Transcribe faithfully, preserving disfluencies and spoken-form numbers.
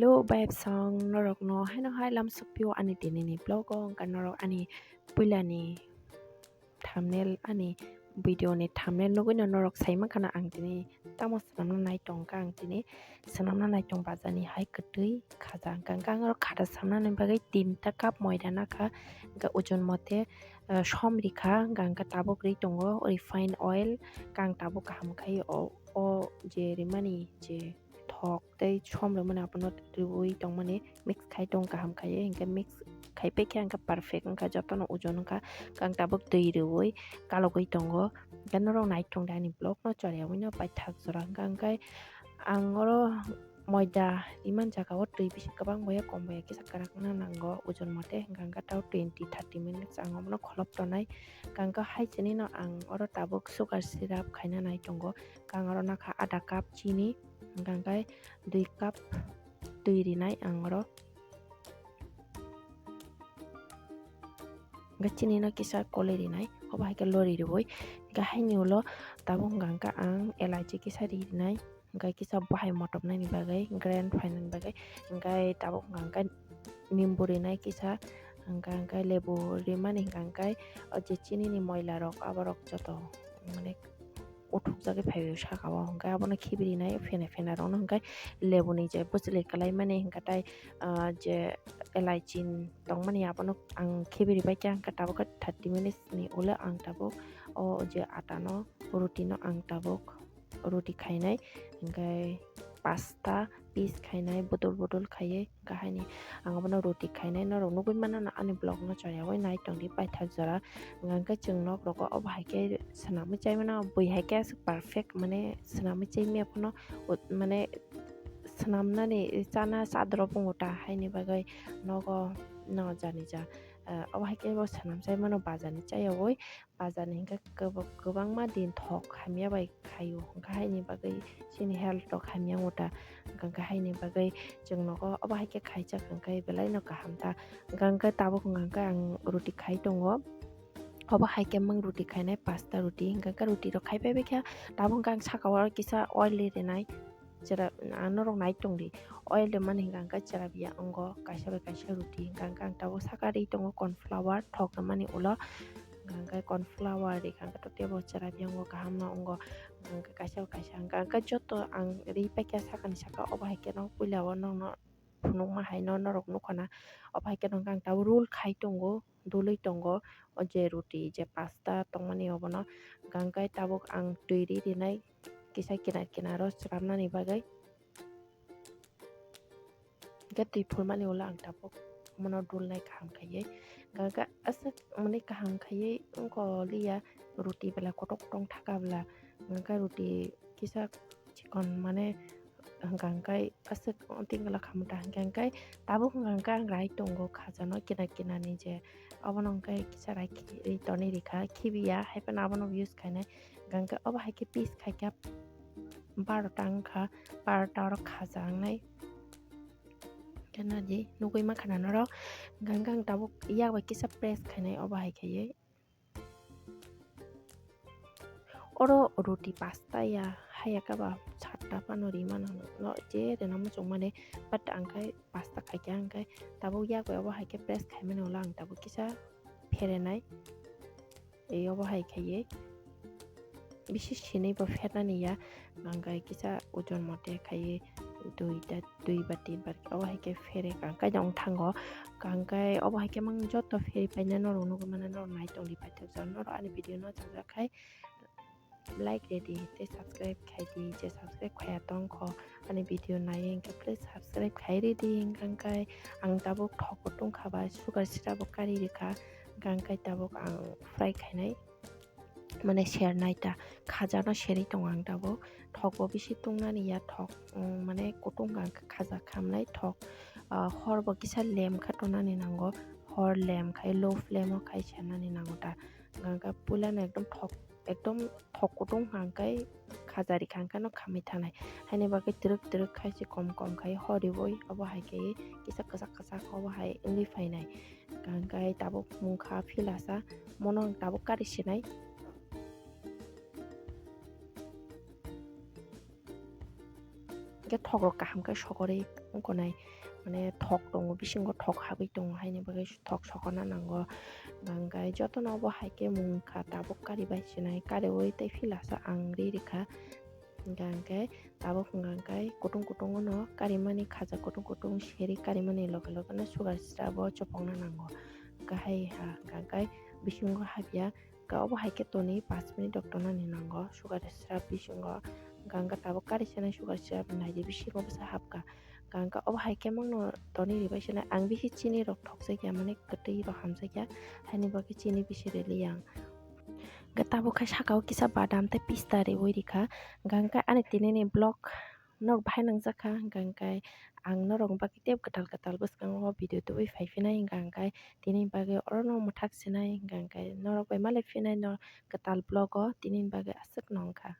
Hello, bayap song norok no haino hai lam sukpio ani tini ni vlog o, wngkha norok ani puila ni thumbnail, ani video ni thumbnail nugui no norok sai mankha na ang tini tamo swnamna nai tongkha, ang tini swnamna nai tong baja ni hai kwtwi khaja, wngkha ang oro khata samna ni bagwi tinta cup moida nakha, wngkha ojon mote, ah, som rikha, wngkha ang tabuk ri tongo refined oil, wngkha ang tabuk kaham khai o, o je rimani je thok tei som rwmani abono riwi tongmani mix khai tong kaham khaiwi, hinkhe mix khai paikhe hinkhe perfect wngkha, jotono ojon wngkha. Ang tabuk twi riwi kalogwi tongo, hinkhe norok nai tongdi ani vlogno choriyawi no paithak jora wngkha. Hinkhe ang oro moida riman jagao twi bisi kwbang boya kom boya kisa kwrakna nango ojon mote, hinkhe tao twenty thirty minutes ang obono kholop tonai. Hinkhe hai chinino ang oro tabuk sugar syrup khaina nai tongo. Ang oro nakha adha cup chini, hingkha khe dui cup twi rinai ang oro. Hingkha chini no kisa koloi rinai, obo hai khe lori riwi. Hingkha haini ulo tabuk hingkha khe ang elaichi kisa ri rinai, hingkha kisa bahai motop nani bagwi, grand phainani bagwi. Hingkha tabuk hingkha khe nimbu rinai kisa, hingkha khe lebu rimani hingkha khe o je chini ni moila rok abo rok joto mane uthukjagwi phaiwi saka o, hwnkhe abono khibirinai phena phena rokno, hwnkhe lebuni je bwchwlwi kwlaimani, hwnkhe tai, ah, je elaichi tongmani abono ang khibiri bai khe, hwnkhe tabuk khe thirty minutes ni ulo ang tabuk o je atano, rutino ang tabuk ruti khainai, hwnkhe pasta piece khainai, bodol bodol khaiwi. Kahini ang abono ruti khainai norok nugui mano na ani vlog no chayawai nai tongdi paithak jora. Hingkha khe chwng nok rogo obo hai khe swnamwi chai mano, bui hai khe aswk perfect mane swnamwi chai maya phano, mane swnamnani chana chadro pungo ta, haini bagwi nogo no jani ja, ah, obo hai khe bo swnam chai mano bazar ni chayawai. Bazar ni hingkhe kwbangma din thok hamya bai khaio, hingkha haini bagwi chini health rok hamya wngo ta, hingkha haini bagwi chwng nogo obo hai khe khaijak hingkhe belai no kaham ta, hingkha tabuk hingkha ang ruti khai tongo, obo hai khe mang ruti khainai pasta ruti, hingkha ruti rok khai pai bai khe tabuk hingkha ang saka o kisa oil rinai. Chwra-, ang norok nai tongdi. Oil rwmani hingkha hingkha chwrabiya wngo, kaisa bai kaisa ruti hingkha hingkha ang tabuk saka ri tongo corn flour thok rwmani ulo. Hingkha hingkha corn flour ri hingkha hingkha totebo chwrabiya wngo, kaham no wngo. Hingkha hingkha kaisa bai kaisa hingkha hingkha joto ang ri paikha sakani saka obo hai kheno puila o nokno phunukma hai no norok nukha na. Obo hai kheno hingkha ang tabuk roll khai tongo, dului tongo. O je ruti je pasta tongmani obono hingkha hingkha tabuk ang twi ri rinai. Kisa kinar kinar o chwramnani bagwi. Hingkhe twi phulmani ulo ang tabuk omono dulnai kaham khaiwi. Hingkha aswk mwnwi kaham khaiwi wngkha liya ruti bela kotor kotor thaka bela. Hingkha ruti kisa chikon mane hingkha hingkha aswk tingla khamta hingkha hingkha tabuk hingkha hingkha ang rai tongo khajano kinar kinar ni je obono hingkha kisa rai ri tonwi rikha khibiya haiphano abono use khainai. Hingkha obo hai khe piece khai khe barota wngkha, barota oro khaja wngnai. Khe naidi nugui mankha na norok, hingkha ang tabuk yak bai kisa press khainai obo hai khaiwi. Oro ruti pasta ya, haya khe ba satta phano ri mano no je rwna muchung mani, but ang khe pasta khai khe ang khe tabuk yak bai obo hai khe press khaimani ulo ang tabuk kisa pherenai. Ei obo hai khaiwi bisi sinwi bo phernani ya, ang khe kisa ojon mote khaiwi duita, dui ba tin bar obo hai khe phere kang kai jang thango. Kang kai obo hai khe mang joto pheri paina norok nugui mano, norok nai tongdi paithak jora norok ani video no chajak khai like redi tei subscribe khai di, je subscribe khaiya tongkho ani video naiwi hwnkhe please subscribe khai ridi. Hwnkhe ang tabuk thok bo tongkha ba sugar sira bo kari rikha, hwnkhe tabuk ang fry khainai. Mane sernai ta, khajano serwi tongo ang tabuk. Thok bo bisi tongnani ya, thok, mm, mane kutung ang khaja khamnai thok, ah, hor bo kisa lem kha tongnani nango, hor lem khai low flame o khai sernani nango ta. Hingkha puilano ekdom thok, ekdom thok kutung hingkhe khaja rikha hingkhe no khamwi thanai. Haini bagwi twrwk twrwk khai se kom kom khai hor riwi obo hai khe kisa kwchak kwchak obo hai wngwi phainai. Hingkha hingkhe tabuk mungkha philasa. Mono ang tabuk kari sinai. khe thokrok kaham khe sokorwi wngkha nai, mane thok tongo, bisingo thok habwi tongo, haini bagwi thok sokorna nango. Hwnkhe jotono obo hai khe mungkha tabuk kari bai sinai, kariui tei philasa ang ri rikha. Hwnkhe tabuk hwnkhe kutung kutung no karimani khaja, kutung kutung seri karimani loge loge no sugar syrup o chopokna nango. Hwnkhe hai ha hwnkhe bisingo habya. Hwnkhe obo hai khe tonwi paanch minute rok tongnani nango sugar syrup bisingo. Hwnkhe tabuk kari sanai sugar syrup naidi bisingo bwsa hapkha. Hwnkhe obo hai khe mangno tonwi ribai sanai. Ang bisi chini rok thokjakya, mane kwtwi rok hamjakya, haini bagwi chini bisi rwliya ang. Hwnkhe tabuk khe saka o kisa badam tei pista riui rikha. Hwnkhe ani tinini vlog norok bahai nangjakha, hwnkhe ang norok bagwi tei kwtal kwtal bwskango video tubui phaiphinai, hwnkhe tini bagwi orono mwthak sinai, hwnkhe norok bai malai phinai no kwtal vlog o tini bagwi aswk no wngkha.